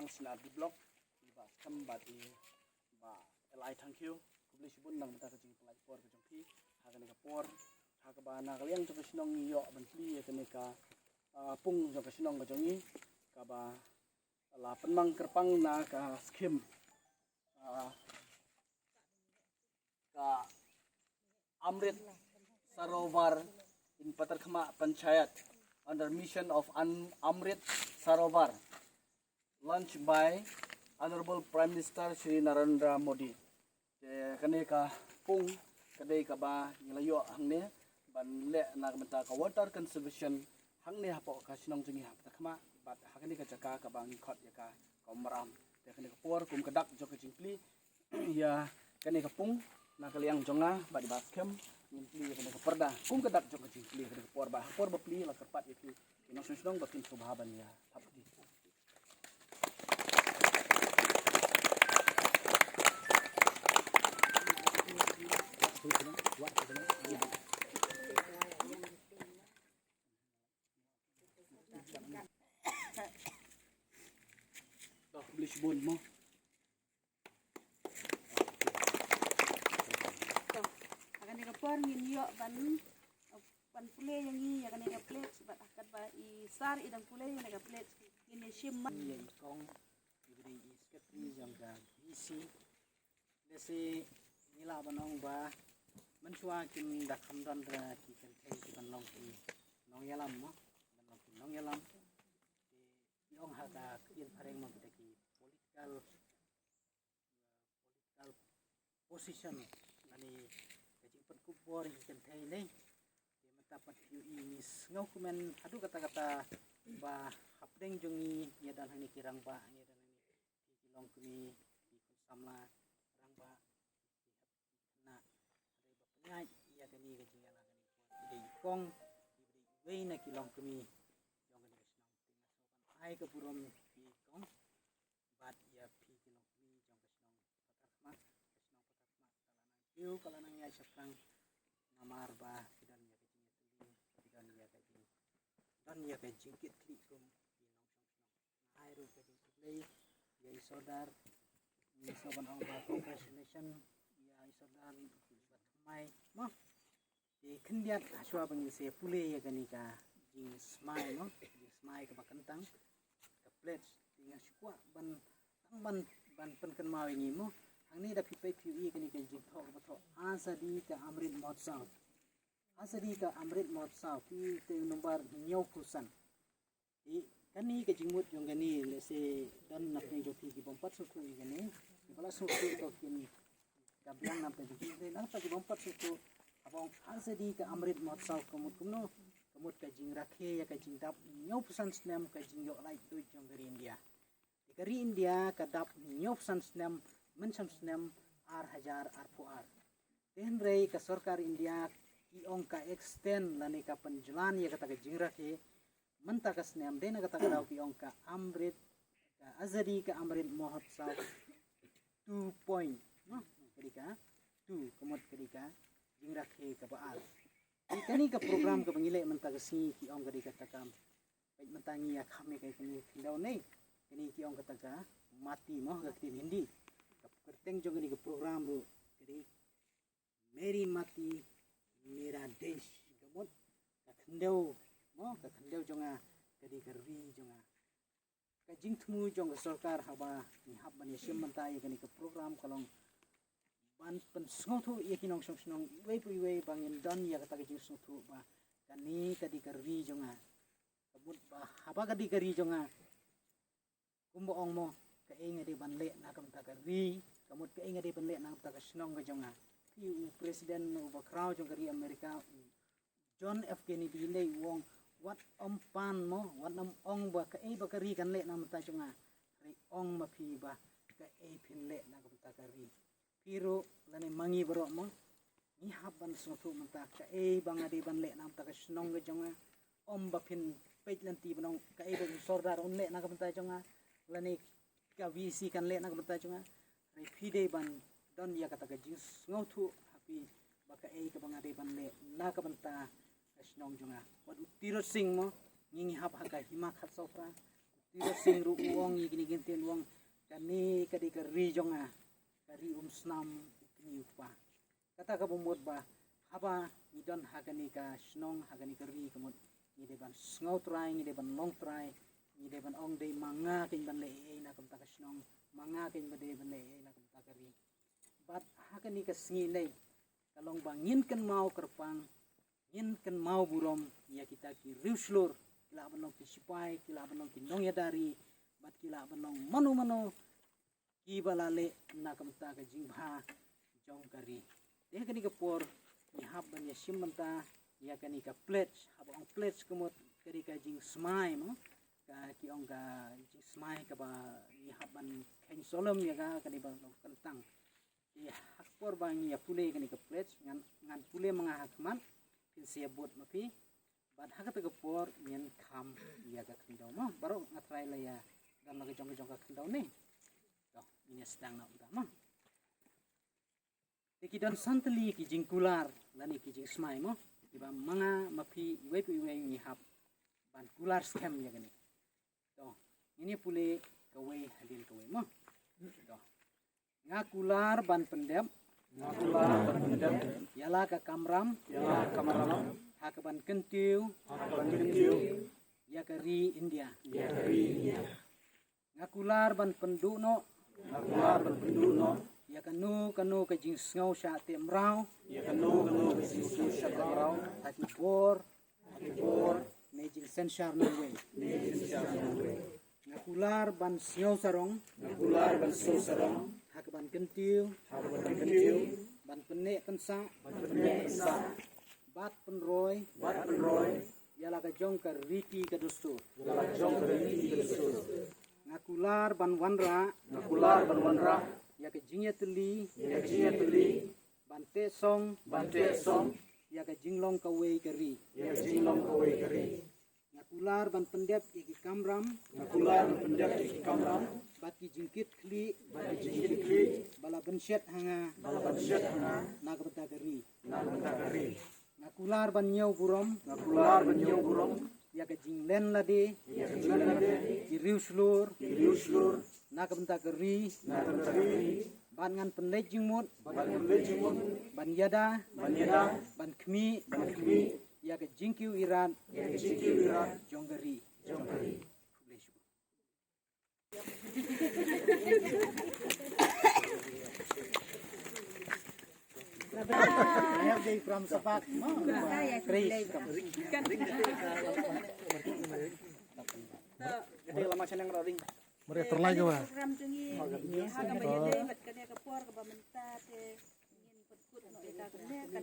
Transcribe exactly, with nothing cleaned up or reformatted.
Snar D Block, i Bah Skhem bad i Bah L I Thangkhiew. Khublei shibun na ka bynta ka jingpynlait por ka jong phi ha kane ka por, ha kaba na ka liang jong ka shnong ngi ïoh ban plie ïa kane ka, ah, pung jong ka shnong ka jong ngi, kaba la pynmang kyrpang na ka skhim, ah, ka Amrit Sarovar in Patharkhmah Panchayat under mission of An-, Amrit Sarovar, launched by Honorable Prime Minister Shri Narendra Modi. Te kane ka pung ka dei kaba ngi la ïoh hangne ban leh na ka bynta ka water conservation hangne hapoh ka shnong jong ngi ha Patharkhmah, bad ha kane ka jaka kaba ngi khot ïa ka Kamram. Te kane ka por kum ka dak jong ka jingplie ïa kane ka pung na ka liang jong nga bad i Bah Skhem, ngin plie ïa kane ka pyrda kum ka dak jong ka jingplie ïa kane ka por, bad ha por ba plie la kyrpad ïa phi ki nongshong shnong ba kin sngewbha ban ïa thap kti. Khublei shibun mo. To, ha kane ka por ngin ïoh ban, ban pule ïa ngi ïa kane ka pledge, bad ha katba i sir i dang pule ïa kane ka pledge, ngin ïa shim ma. Ïa i kong, i dei i secretary jong ka V C. Lehse ngi lah ban ong ba mynshuwa kim da kham don re ki kynthei ki ban long ki nongïalam mo, ban long ki nongïalam. Te ki ong ha ka ktien phareng mo kita ki political, political position, lane ka jingpynkup bor ïa ki kynthei ne. Te mynta pat phi ïohi ngi sngew kumne haduh katta katta ba hapdeng jong ngi, ngi don hangne ki rangbah, ngi don hangne ki longkmie, ki khun samla, rangbah, ki hep, ki khynnah, hynrei ba pynïaid ïa kane ka jingïalang kane ka por, i dei i kong, i dei iwei na ki longkmie jong kane ka shnong. Te nga sngewbha ban ai ka burom ïa i kong bad ïa phi ki longkmie jong ka shnong Patharkhmah, ka shnong Patharkhmah, ka la nang kiew, ka la nang ïaid shaphrang, namar ba ki don ïa ka jingïatylli, ki don ïa ka jing, don ïa ka jingkitkhlieh kum ki nongshong shnong. Nga ai ruh ka jingkhublei ïa i Sordar, ngi sngewbha ban ong ba congratulation ïa i Sordar, ba thymmai mo. Te khyndiat hashwa ba ngin sa pule ïa kane ka jingsmai mo, jingsmai kaba kyntang, ka pledge, te nga shu kwah ban, tang ban, ban pynkynmaw ïa ngi mo. Hangne da phi peit phi ïohi kane ka jingthoh kaba thoh Azadi Ka Amrit Mahotsav. Azadi Ka Amrit Mahotsav, te, te number hynñiewphew san. Te kane ka jingmut jong kane lehse don na pdeng jong phi ki bym pat sngewthuh ïa kane. Kiba la sngewthuh to kin ka biang namta jong phi, nangta ki bym pat sngewthuh. Haba ong Azadi Ka Amrit Mahotsav ka mut kumno? Ka mut ka jingrakhe ïa ka jingdap hynñiewphew san snem ka jingïoh laitluid jong ka ri India. Te ka ri India ka dap hynñiewphew san snem mynshem snem ar hajar arphew ar. Te hynrei ka sorkar India ki ong ka extend lane ka pynjlan ïa kata ka jingrakhe mynta ka snem, dei na kata ka daw ki ong ka Amrit, ka Azadi Ka Amrit Mahotsav two point, no? Ka dei ka two, ka mut ka dei ka jingrakhe kaba ar. Te kane ka program kaba ngi leh mynta ka sngi ki ong ka dei kata ka, peit mynta ngi ïa kham ïa kane ka khyndew ne, kane ki ong kata ka Mati mo, ha ka ktien Hindi. Ka kyrteng jong kane ka program ruh ka dei Meri Mati Mera Desh, ka mut ka khyndew mo, ka khyndew jong nga ka dei ka ri jong nga. Ka jingthmu jong ka sorkar haba ngi hap ban ïashim bynta ïa kane ka program ka long ban pynsngewthuh ïa ki nongshong shnong iwei pa iwei ba ngin don ïa kata ka jingsngewthuh ba kane ka dei ka ri jong nga. Ka mut ba haba ka dei ka ri jong nga, kumba ong mo, kaei nga dei ban leh na ka bynta ka ri, ka mut kaei nga dei ban leh na ka bynta ka shnong ka jong nga. Phi, u president uba khraw jong ka ri America, u John F Kennedy, hynrei u ong, wat ym pan mo, wat ym ong ba kaei ba ka ri kan leh na ka bynta jong nga, hynrei ong ma phi ba kaei phin leh na ka bynta ka ri. Phi ruh lane ma ngi baroh mo, ngi hap ban sngewthuh mynta kaei ba nga dei ban leh na ka bynta ka shnong ka jong nga. Ym ba phin peit lynti ban ong kaei ba u sordar un leh na ka bynta jong nga, lane ka V C kan leh na ka bynta jong nga. Hynrei phi dei ban don ïa kata ka jingsngewthuh ha phi ba kaei kaba nga dei ban leh na ka bynta ka shnong jong nga. Wat u Tirot Sing mo, ngi ngi hap ha ka Hima Khatsawphra, u Ri Sing ruh u ong ïa kine ki ktien, u ong, kane ka dei ka ri jong nga, ka ri um snam u kñi u kpa. Kata kaba mut ba haba ngi don ha kane ka shnong, ha kane ka ri, ka mut ngi dei ban sngewtrai, ngi dei ban longtrai, ngi dei ban ong dei ma nga kein ban leh ei ei na ka bynta ka shnong, ma nga kein ba dei ban leh ei ei na ka bynta ka ri. Bad ha kane ka sngi ne, ka long ba ngin kynmaw kyrpang, ngin kynmaw burom ïa kita ki riewshlur, ki lah ban long ki sipai, ki lah ban long ki nongïada ri, bad ki lah ban long mano mano kiba la leh na ka bynta ka jingbha jong ka ri. Te ha kane ka por ngi hap ban ïashim bynta ïa kane ka pledge, haba ong pledge ka mut ka dei ka jingsmai mo, ka ki ong ka jingsmai kaba ngi hap ban kheiñ solemn ïa ka, ka dei ba long kyntang. Te ha ka por ba ngi ïa pule kane ka pledge, ngan, ngan pule ma nga ha khmat, phin sa ïa bud ma phi. Bad ha kata ka por ngin kham ïa ka khyndew mo. Baroh nga trai la ïa don la ka jong ka jong ka khyndew ne. To, ngin ïa sdang noh mynta mo. Te ki don san tylli ki jingkular lane ki jingsmai mo, kiba ma nga ma phi iwei pa iwei ngi hap ban kular skhem ïa kane. To, ngin ïa pule kawei hadien kawei mo. To. Nga kular ban pyndep. Nga kular ban pyndep. Ïa la ka kamram. Ïa la ka kamram. Ha kaban kyntiew. Ha kaban kyntiew. Ïa ka ri India. Ïa ka ri India. Nga kular ban pynduh noh. Nga kular ban pynduh noh. Ïa kano kano ka jingsngew shah teh mraw. Ïa kano kano ka jingsngew shah teh mraw. Ha ki bor. Ha ki bor. Ne jingsynshar nongwei. Ne jingsynshar nongwei. Nga kular ban sngew sarong. Nga kular ban sngew sarong. Ha kaban kyntiew. Ha kaban kyntiew. Ban pynneh pynsah. Ban pynneh pynsah. Bad pynroi. Bad pynroi. Ïa la ka jong ka riti ka dustur. Ïa la ka jong ka riti ka dustur. Nga kular ban wanrah. Nga kular ban wanrah. Ïa ka jingïatylli. Ïa ka jingïatylli. Ban teh song. Ban teh song. Ïa ka jinglong kawei ka ri. Ïa ka jinglong kawei ka ri. Nga kular ban pyndep ïa ki kamram. Nga kular ban pyndep ïa ki kamram. Bad ki jingkit khlieh. Bad ki jingkit khlieh. Ba la bynshet ha nga. Ba la bynshet ha nga. Na ka bynta ka ri. Na ka bynta ka ri. Nga kular ban ñiew burom. Nga kular ban ñiew burom. Ïa ka jinglen lade. Ïa ka jinglen lade. Ki riewshlur. Ki riewshlur. Na ka bynta ka ri. Na ka bynta ka ri. Bad ngan pynleit jingmut. Bad ngan pynleit jingmut. Ban ïada. Ban ïada. Ban khmih. Ban khmih. Ïa ka jingkiew ïarap. Ïa ka jingkiew ïarap. Jong ka ri. Jong ka ri. Khublei shibun. Mare terlai ke ba. Program jong ngi ha kaba ïadei bad kane ka por kaba mynta te ngin pynkut noh ïa ka kane ka